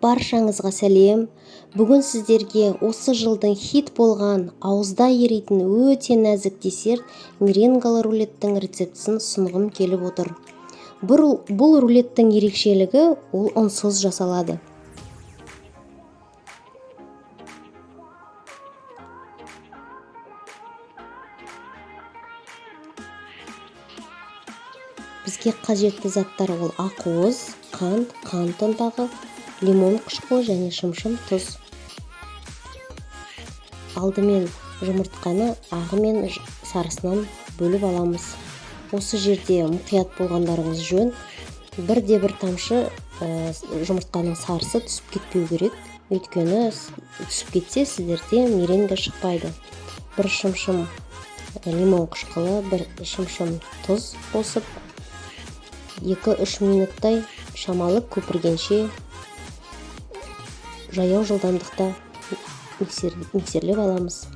Баршаңызға сәлем. Бүгін сіздерге осы жылдың хит болған, ауызда еритін өте нәзік десерт меренгалы рулеттің рецептісін ұсынғым келіп отыр. Бұл рулеттің ерекшелігі ол ұнсыз жасалады. Бізге қажетті заттар ол ақуыз, қант, қант ұнтағы, лимон қышқылы және шымшым тұз. Алдымен жұмыртқаны ағы мен сарысынан бөліп аламыз. Осы жерде мұқият болғандарыңыз жөн. Бірде бір тамшы жұмыртқаның сарысы түсіп кетпеу керек. Өйткені түсіп кетсе сіздерде меренга шықпайды. Бір шымшым лимон қышқылы, бір шымшым тұз қосып 2-3 минуттай шамалы көпіргенше жаяу жылдамдықта миксерлеп аламыз.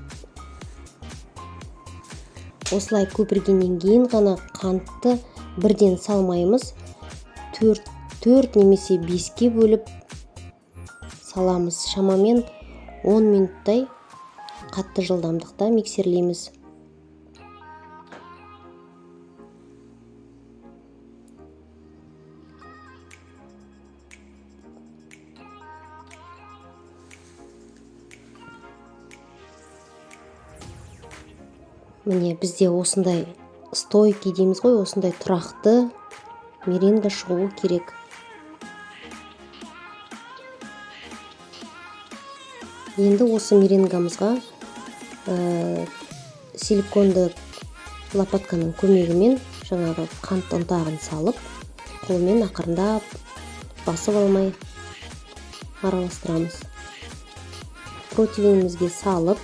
Осылай көпіргеннен кейін ғана қантты бірден салмаймыз. 4 немесе 5-ке бөліп саламыз. Шамамен 10 минуттай қатты жылдамдықта миксерлейміз. Міне бізде осындай стойкий дейміз ғой, осындай тұрақты меренга шығуы керек. Енді осы меренгамызға силиконды лопатканың көмегімен жаңағы қант ұнтағын салып, қолмен ақырындап басып алмай араластырамыз. Противенімізге салып,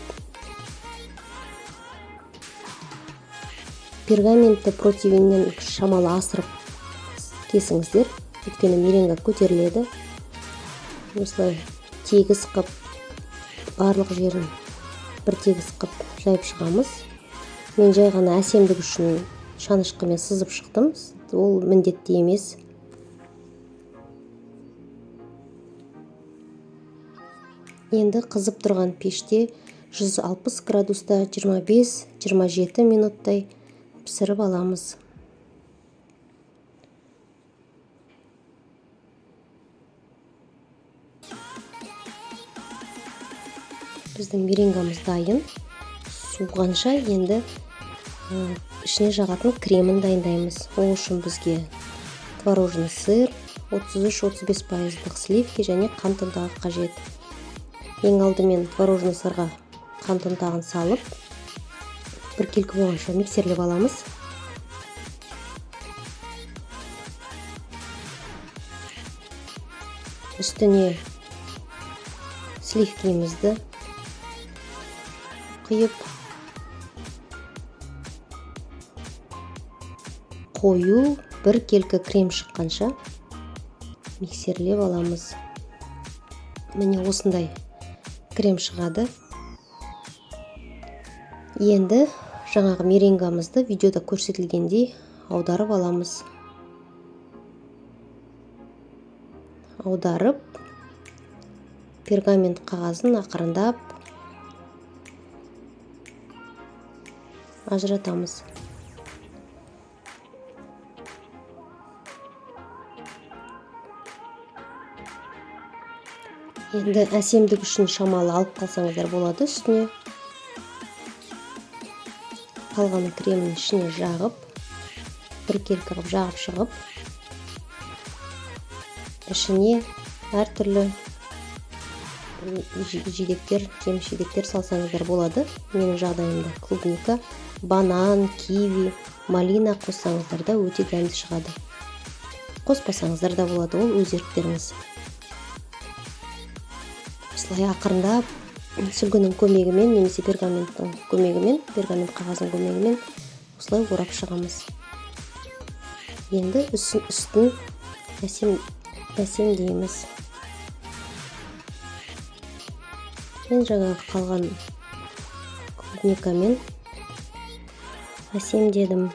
пергаментті противеннен шамалы асырып кесіңіздер, өйткені меренга көтеріледі. Осылай тегіс қып, барлық жерін бір тегіс қып жайып шығамыз. Мен жай ғана әсемдік үшін шанышқымен сызып шықтым, ол міндетті емес. Енді қызып тұрған пеште 160 градуста 25-27 минуттай пісіріп аламыз. Біздің меренгамыз дайын. Суығанша енді ішіне жағатын кремін дайындаймыз. Ол үшін бізге творожный сыр, 33-35 пайыздық сливки және қант ұнтағы қажет. Ең алдымен творожный сырға қант ұнтағын салып, біркелкі болғанша миксерлеп аламыз. Үстіне сливкимізді құйып, қою біркелкі крем шыққанша миксерлеп аламыз. Міне осындай крем шығады. Енді жаңағы меренгамызды видеода көрсетілгендей аударып аламыз. Аударып, пергамент қағазын ақырындап ажыратамыз. Енді әсемдік үшін шамалы алып қалсаңыздар болады үстіне. Қалған кремін ішіне жағып, біркелкі қылып жағып шығып, ішіне әртүрлі жидектер, жеміс жидектер салсаңыздар болады. Менің жағдайымда клубника, банан, киви, малина қоссаңыздар да өте дәмді шығады. Қоспасаңыздар да болады, ол өз еріктеріңіз. Осылай ақырындап сүлгінің көмегімен немесе пергаменттің көмегімен, пергамент қағазының көмегімен осылай орап шығамыз. Енді үстін әсемдейміз. Мен жаңағы қалған клубникамен әсемдедім.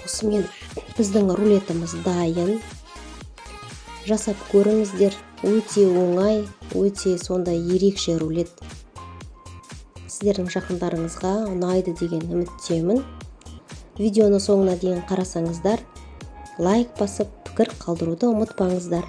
Осымен біздің рулетіміз дайын. Жасап көріңіздер, өте оңай, өте сондай ерекше рулет. Сіздердің жақындарыңызға ұнайды деген үміттемін. Видеоны соңына дейін қарасаңыздар, лайк басып, пікір қалдыруды ұмытпаңыздар.